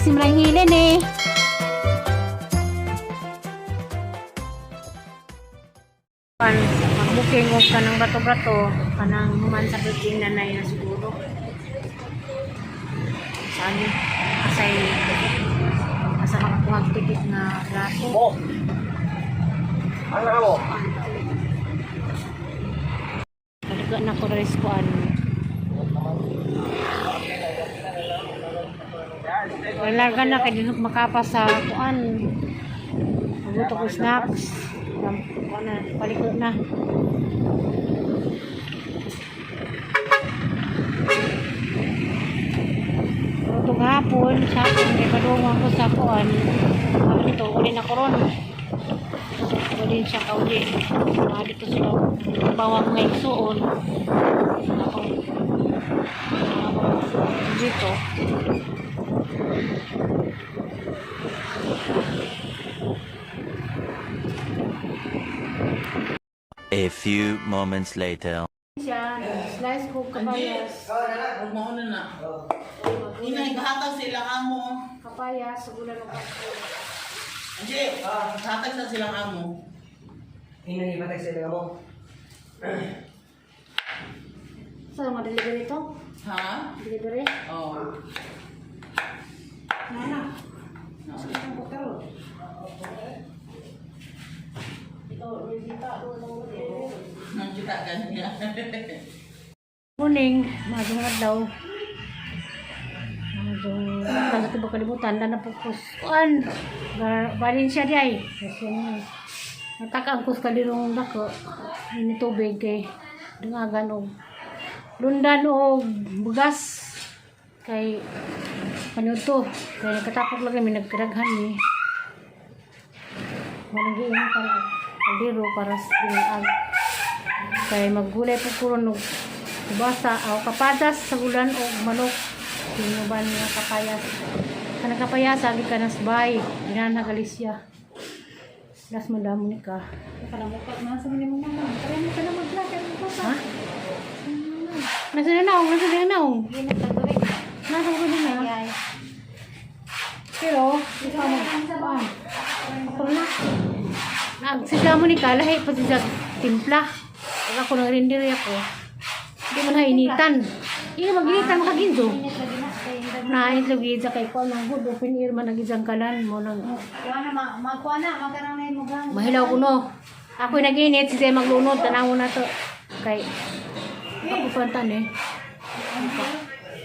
Simrang hilin eh. Pan, mag-booking og kanang bato-bato, kanang human sa birthday na na siguro. Saan ni? Asay, asa makakuha og ticket nga plato. Mo. Ano ka mo? Kaliko na ko rin kuan. Larga na kay dinok makapa sa kuan. Magluto ko snacks. Kuan na, paliko na. Luto hapon, sa akong kay padungan ko sa kuan. Sabi nito, uli na ko ron. Uli siya kauli. Mga dito sila bawang nga igsuon. Ako dito. A few moments later. Siya, slice ko kapayas. Huwag mo na na. Inay, kahatag sila amo. Kapayas, ulan og kapoy. Angie, kahatag sa silang amo. Inay, patay sila mo. Sa mga delivery to? Ha? Delivery? Oo. Na na. Sa bukaro. Nakita ka niya. Morning, mga adlaw. Mga sa tibok kalibutan, na napukos. Kuan, Valencia di ay. Kasi ano, nataka ang kus kalirong dako. Ini tubig kay dungagan og lundan og bugas kay panuto. Kay nagkatapok lang kami nagkadaghan ni. Walang giingon para kaldero para sa dungagan. Kay maggulay po ko ron og kubasa aw kapadas sa ulan og manok tinuban nga kapayas kanang kapayas agi ka nas bay dinana Galicia las madamo ni ka. Ha, nasa na naong, nasa na naong, nasa ko na pero ikaw mo kuan ako na nagsigla mo ni ka lahi pa siya timpla. Pag ako nang rindiri ako hindi mo na initan. Iyo maginitan makaginzo. Na itlog sa kay kuan ang good open ear man nagizang kalan mo nang mahilaw ko no. Ako naginit si Zay maglunod tanaw na to. Kay ako pantan eh.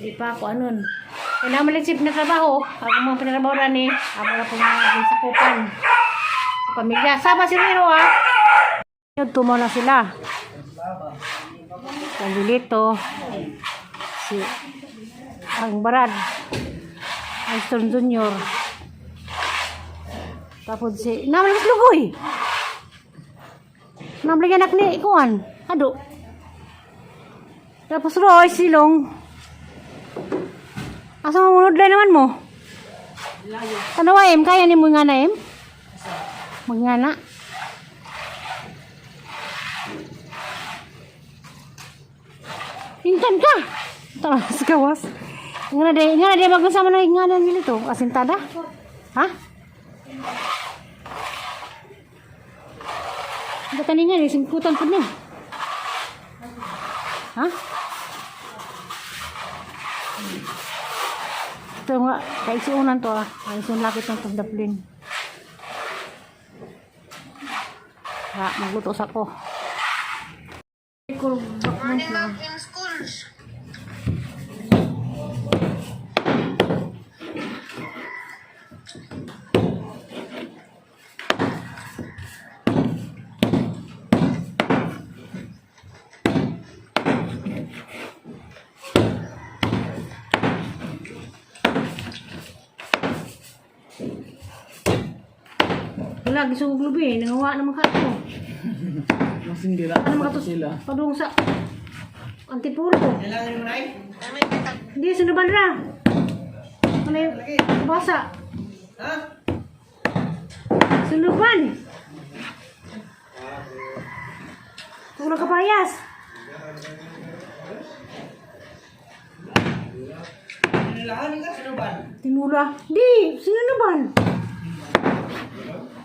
Di pa ako anon. Kaya naman lang na trabaho. Ako mga pinatrabaho rin eh. Ako na po mga sakupan. Sa pamilya. Sama si Rero ah. Yun, tumo na sila. Kalilito. Si ang Barad. Alston Junior. Tapos si naman mas lugoy. Naman anak ni Kuan. Ado. Tapos Roy silong. Asa mo munod naman mo? Tanawa em kaya ni mo nga na em? Magngana. Intan ka. Tawas gawas. Nga na de magkasama na nga na nila to. Asintada. Ha? Ba't nga ni singkutan po niya? Ha? Ito nga, kaisuunan to ah. Kaisuun lakit ng tagdaplin. Ha, magluto sa ko. Morning, ma'am, in schools. Wala, gusto ko glubi eh. Nangawa naman ka ako. Masindira. Ano mga to? Padung sa Antipolo. Kailangan mo na Hindi, sunuban na. Ano yung basa? Ha? Sunuban. Tulog kapayas. Tinulahan ka, sinuban. Tinula. Di, sinunuban.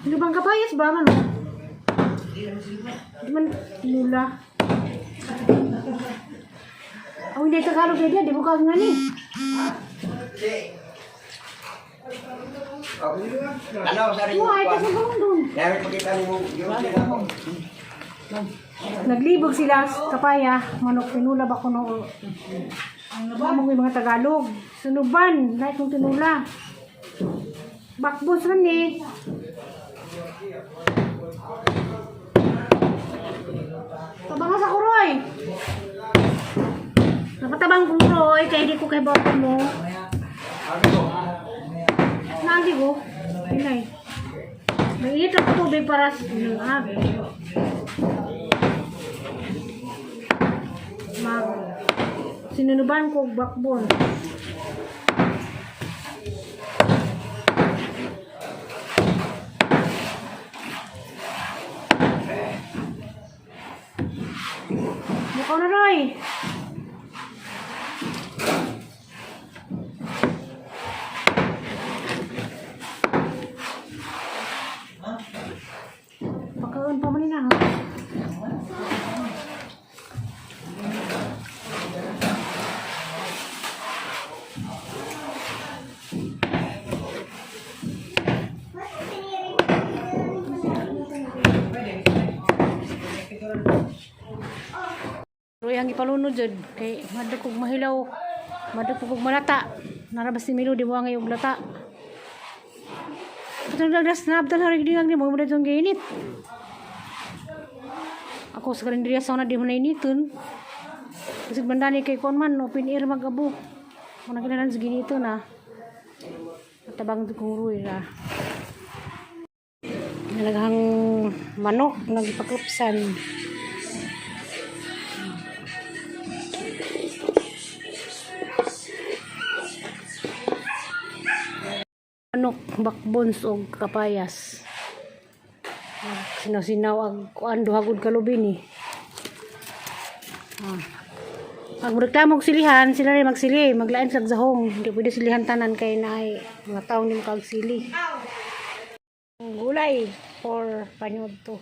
Sinuban kapayas ba man? Di man tinula. Ang hindi Tagalog na di mo ka nga ni. Ano, sa rin Why, kasi doon. Meron pakita mo yung sila ko. Naglibog sila sa kapaya, manok tinula ba kuno. Ano mo yung mga Tagalog? Sunuban, lahat kong tinula. Bakbos man eh. Tabang sa kuroy. Napatabang kong Roy, kaya di ko kay bata mo. Nagi ko. Inay. Mainit ang tubig para sa ah. Mag sinunuban ko og backbone. Mukaw na, Roy. Pagkaon pa man nila, ha? Roy ang ipalunod jud kay madto kog mahilaw, madto kog malata. Narabas ni Milo di mo ang iyong lata. Patong dagdas nabdan harig di ang di mo mo datong giinit. Ako sa karinderya sa una di mo nainiton. Kasi bandani kay kon man open air magabo. Muna kinalan sa ginito na. Tabang kong Roy ra. Nalaghang manok nagpakupsan. Manok, backbones og kapayas. Sinaw-sinaw ang kuan duha gud kalubi ni. Ah. Ang reklamo og silihan, sila rin magsili, maglain sa sahong. Hindi pwede silihan tanan kay naay mga tawo ni makagsili. Gulay for panyod to.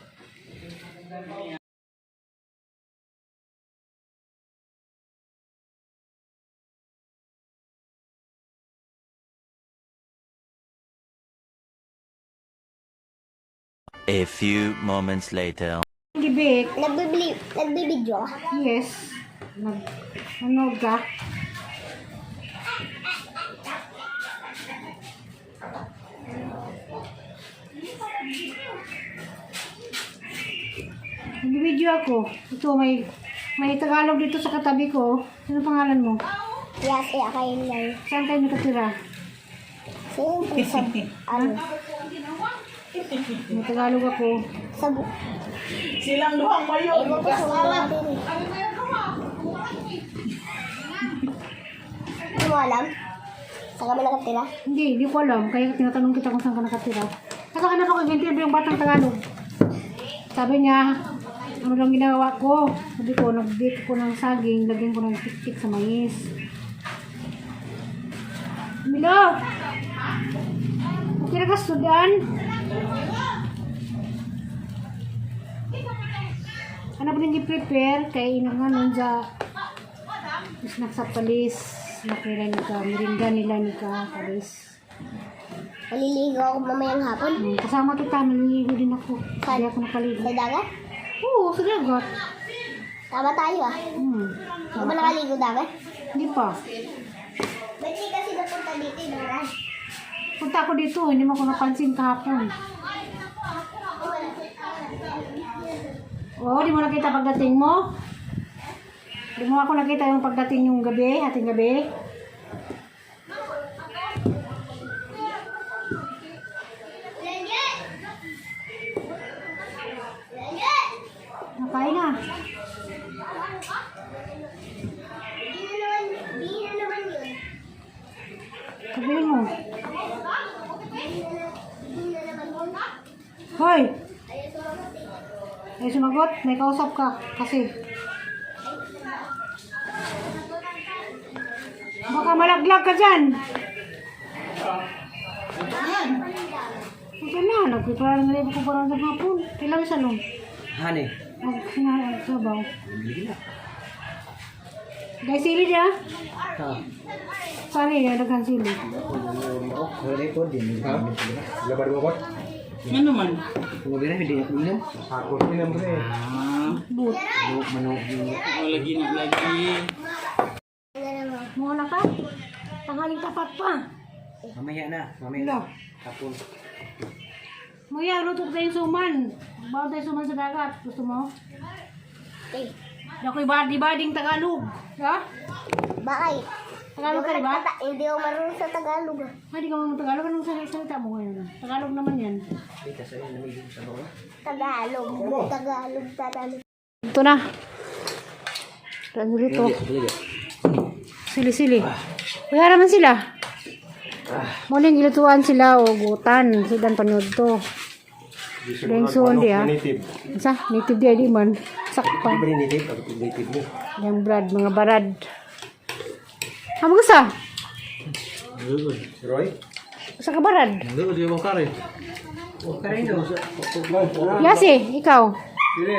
A few moments later. Gibik. Nagbibili, nagbibidyo ka? Yes. Nag ano ka? Nag-video ako. Ito, may Tagalog dito sa katabi ko. Ano pangalan mo? Yes, eh, kayo lang. Saan kayo nakatira? Siyempre, sa, ano, May Tagalog ako. sa, Silang duhang mayo. ewan ko sa mga din. Hindi mo alam? Saan kami nakatira? Hindi, hindi ko alam. Kaya tinatanong kita kung saan ka nakatira. Saka ka na ako, interview yung batang Tagalog. Sabi niya, ano lang ginawa ko? Sabi ko, nag-bake ko ng saging, lagyan ko ng tik-tik sa mais. Milo! Okay na ka, sudan? Ano pa rin prepare kay inang ano sa snack sa palis. Snack nila ni ka, merinda nila ni ka, palis. Maliligo ako mamayang hapon. Kasama kita, naliligo din ako. Hindi ako nakaligo. Sa dagat? Oo, sa dagat. Tama tayo ah. Hindi ba nakaligo dagat? Hindi pa. Ba't di kasi napunta dito yung mga? Punta ako dito, hindi mo ako napansin kahapon. Oo, di mo nakita pagdating mo? Di mo ako nakita yung pagdating yung gabi, ating gabi? Nakain na. Di na naman yun. Sabihin mo. Di na naman yun. Hoy! Ayaw sumagot eh. Ay, sumagot. May kausap ka. Kasi. Baka malaglag ka dyan. Ito na yan. Ito na, nagpiprara na rin ko para sa hapon. Kailan sa nung? Hani. Magsinahal sabaw. Guys, sili niya. Ha. Sorry, daghan sili. Oh, wala ko din. Ha? Labar mo ko? Ano man? Kung hindi ako inom. Ako rin mo eh. Ah, But. Manok. lagi na lagi. Muna ka? Tanghaling tapat pa. Mamaya na, mamaya na. Hapon. Muya, luto tayo suman. Bawal tayo suman sa dagat. Gusto mo? Eh, Ako'y badi-bading Tagalog. Ha? bakit? Tagalog ka, di ba? Hindi ako marunong sa Tagalog ah. Ay, di ka marunong Tagalog. Anong salita mo ngayon? Tagalog naman yan. Kita sa inyo lamig sa bawah. Tagalog. Tagalog, Tagalog. Ito na. Dito. Sili-sili. Kuya naman sila. Muling ilutuan sila o gutan. Sudan panood to. Dengsuon di ha. Native. Sa native di di man. Sakpa. Di ba rin native? Ako native mo. Yang brad, mga barad. Amo sa? Roy? Sa ka barad? Oh, kare no. Yasi, ikaw. Dili.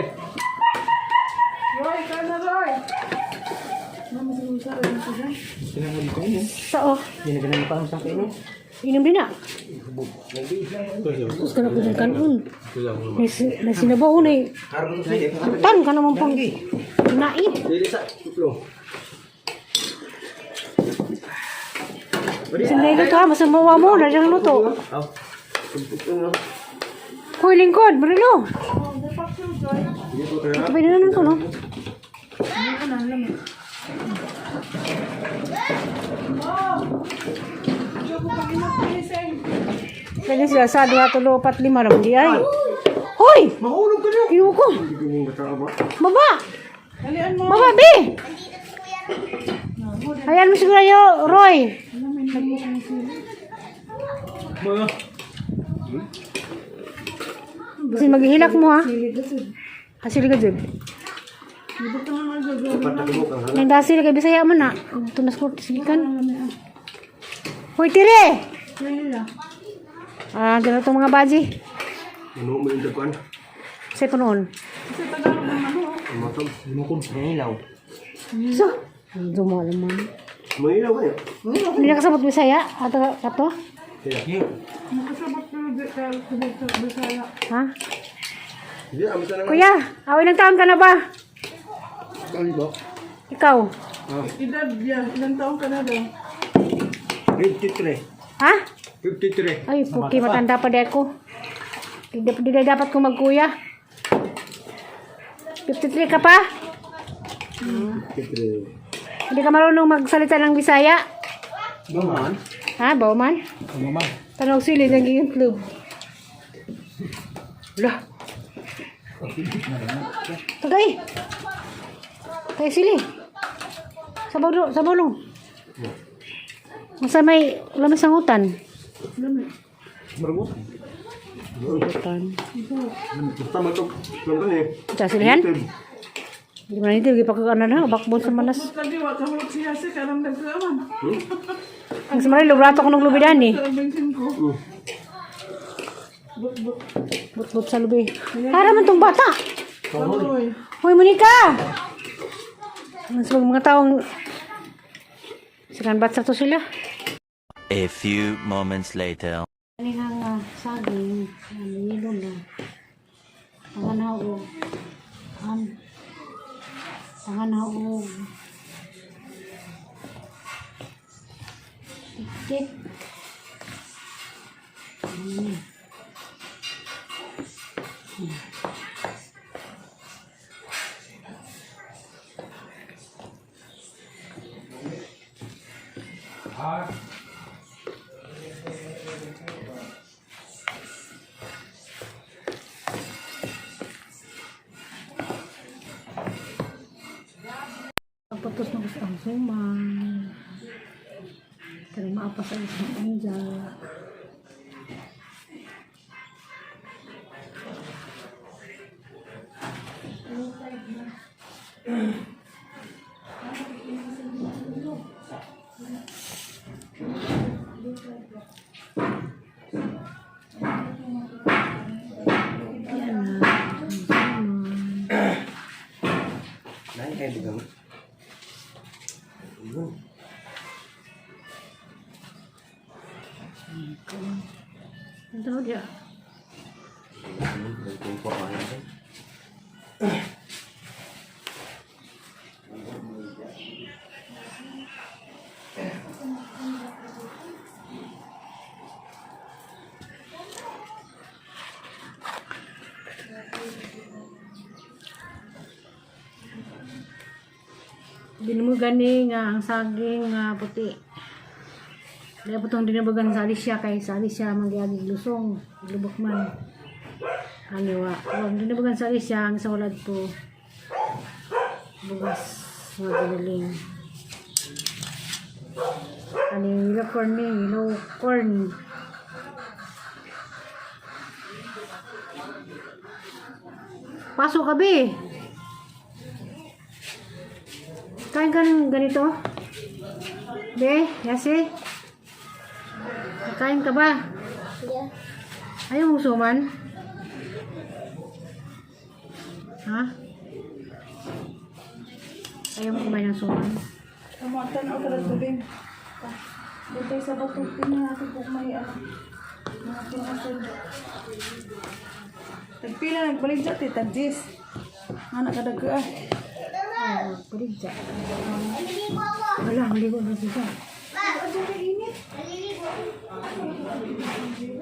Sa oh. Hindi na ganun pa ang sa kayo. Inom din na. Sus ka na kung kanon. May sinabaw na eh. Tan ka naman pang nain. Dili sa tulo. Sinday luto ha, masamawa mo, na siyang luto. Hoy, lingkod, Marilo. Ito pa yun ko, no? Pwede sila sa 2, 3, 4, 5 naman di ay. Hoy! Mahulog ka niyo. Kinuha ko. Hindi ko ba? Baba! Baba, be! Ayan mo siguro yo, Roy. Mga. Kasi maghihilak mo ha. Asili ka jud. Nang dasi kay Bisaya man na. Tunas ko sigikan. Hoy tire. Ah, dala tong mga baji. Ano mo yung dagkuan? Sa kunoon. Matog. Nangilaw. So, dumalo man. Mangilaw kayo. Hindi na kasabot Bisaya ato kato. Ha? Hindi, amo sa nang. Kuya, away ng taon ka na ba? Ano ba? Ikaw. Edad yan. Ilang taon ka na daw? 53. Ha? 53. Ay, puki, matanda pa di ako. Hindi, di na dapat ko magkuya. 53 ka pa? 53. Hindi ka marunong magsalita ng Bisaya? Buman. Ha, Bauman? Buman. Tanaw sili ng giging club. Lah. Tagay. Tagay sili. Sabaw do, sabaw long. Masa may lamas ang utan. Marunong. Utan. Basta matog. Lang eh. Sa silihan? Hindi man ito, gipagkakana na, bakbon sa manas. Lagi, wa ka hulog siya siya. Karang nagkaman. Ang sa Marilo, brato ko ng lubidan eh. Karang bensin ko. But-but sa lubi. Para man tong bata. Roy. Hoy, Monica! Ang sa mga taong... Sikan batsa to sila. A few moments later. Kanihang saging, nilo na. Panganaw og an panganaw og tik. Ano. Pagpatos na gusto ang suman. Pero maapas ang isang anja. Yan na. Suman. Nai kayo dugang. Yun. Ang tawag niya. Dinumugan ni nga ang saging nga puti. Kaya po itong dinubugan sa Alicia kay sa Alicia magyagi lusong, lubok man. Aniwa. Ang dinubugan sa Alicia ang sa walad po bugas nga giniling. Ani yellow corn ni, yellow corn. Pasok ka be. Kain ka ng ganito? Be, Yasi? Kain ka ba? Yeah. Ayaw mong suman? Ha? Ayaw mo kumain ng suman? Kamuatan ako kada tubig. Dito sa bato, tingnan natin kung may ano. Mga pinasod. Tagpila nagbaligya ti tagdis. Anak kadaga ah. Oo, paligya. Naliligo ako. Wala, maligo na siya. Ba! Naliligo.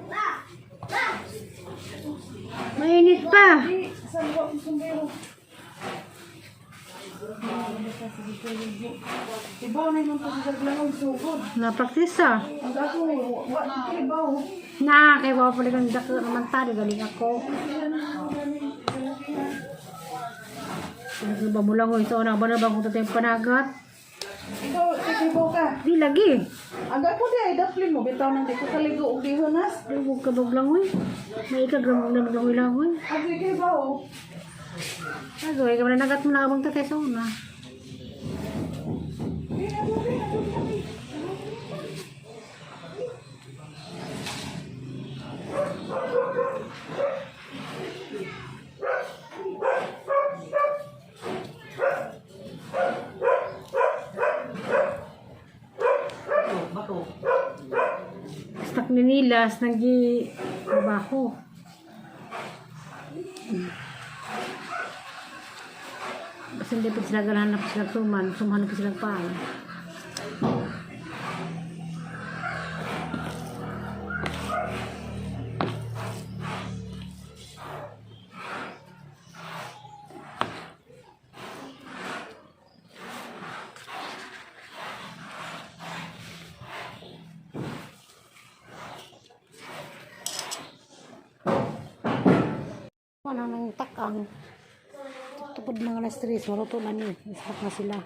Ba! Ba! Mainit pa! Di, sa luwa ko sumbero. Ibaw na yung pagkaglangon sugod. Na-practice ah. Ang ako, wa ibaw. Na, kay wa pala kang dako naman tali, galing ako. Ano ba mo lang, ito na ba na ba kung tatayong panagat? Ikaw, ibaw ka. Di lagi. Ang ako di ay daplin mo bitaw nang di ko kaligo og dihonas. Ay, huwag ka maglangoy. May ikagram na maglangoy-langoy. Ang ibaw. Agoy, ikaw na nagat mo na abang tatay sa una. Basta ninilas, nagi trabaho. Basta hindi pa sila ganahan na sila suman, suman pa sila paan. Wala nang takang. Tupad mga alas 3, maluto na ni. Istak na sila.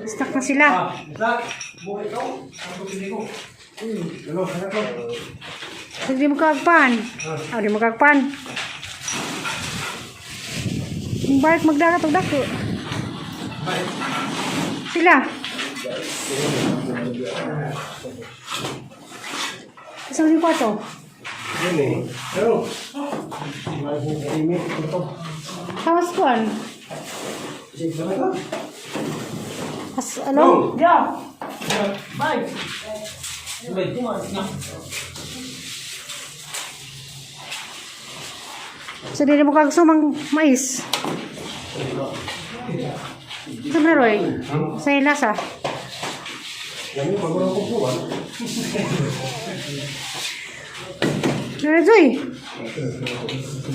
Stuck na sila. Hindi mo kagpan. Ah, di mo kagpan. Ang bike magdagat og dako. Sila. Isang yung kwarto. Yun eh. Pero, Tawas kuan. As ano? Yeah. So dili mo kag sumang mais. Sa na Roy? Sa lasa. Yan yung pagurang ko po ah. Narazoy.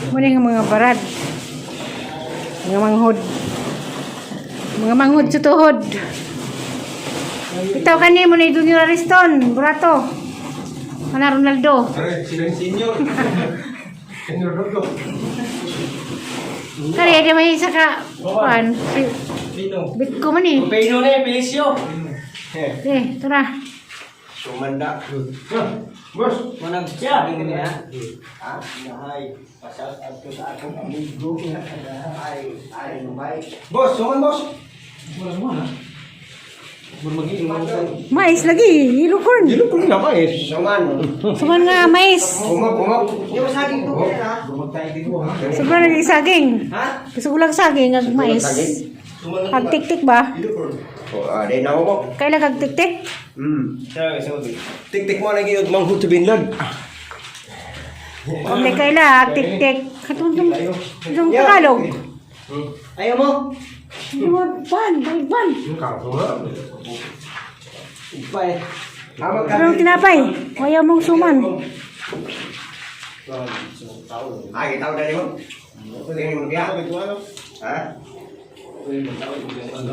Muna nga mga barad. Mga manghod. Mga manghod sa tuhod. Itaw kani mo na Junior Ariston, Burato. Ana Ronaldo. Aray, sila yung senior. Kare, di may isa ka, kuan, si, Sino? Bitko man eh. Pino na eh, Felicio. Eh, tara. Sumanda. Boss. Manang siya. Ah, nahay. Pasal adto sa akong amigo. Ay, ay, may. Boss, suman boss. Mais lagi, yellow corn. Dilo ko na mais. Suman. Suman nga, mais. Kumag, kumag. Di ba saging to ha? Sobrang lagi saging. Ha? Gusto ko lang saging, ag mais. Agtik-tik ba? Oh, ah, di na mo. Kailan agtik-tik? Tik-tik mo lagi og manghud sa binlad. Kung may kaila, agtik-tik. Katong itong Tagalog. Ayaw mo? Ban, ban, ban. Upay. Tama ka. Anong tinapay? Ayaw mong suman. Ay, tao dali mo. Tingin mo kaya. Ha? Ang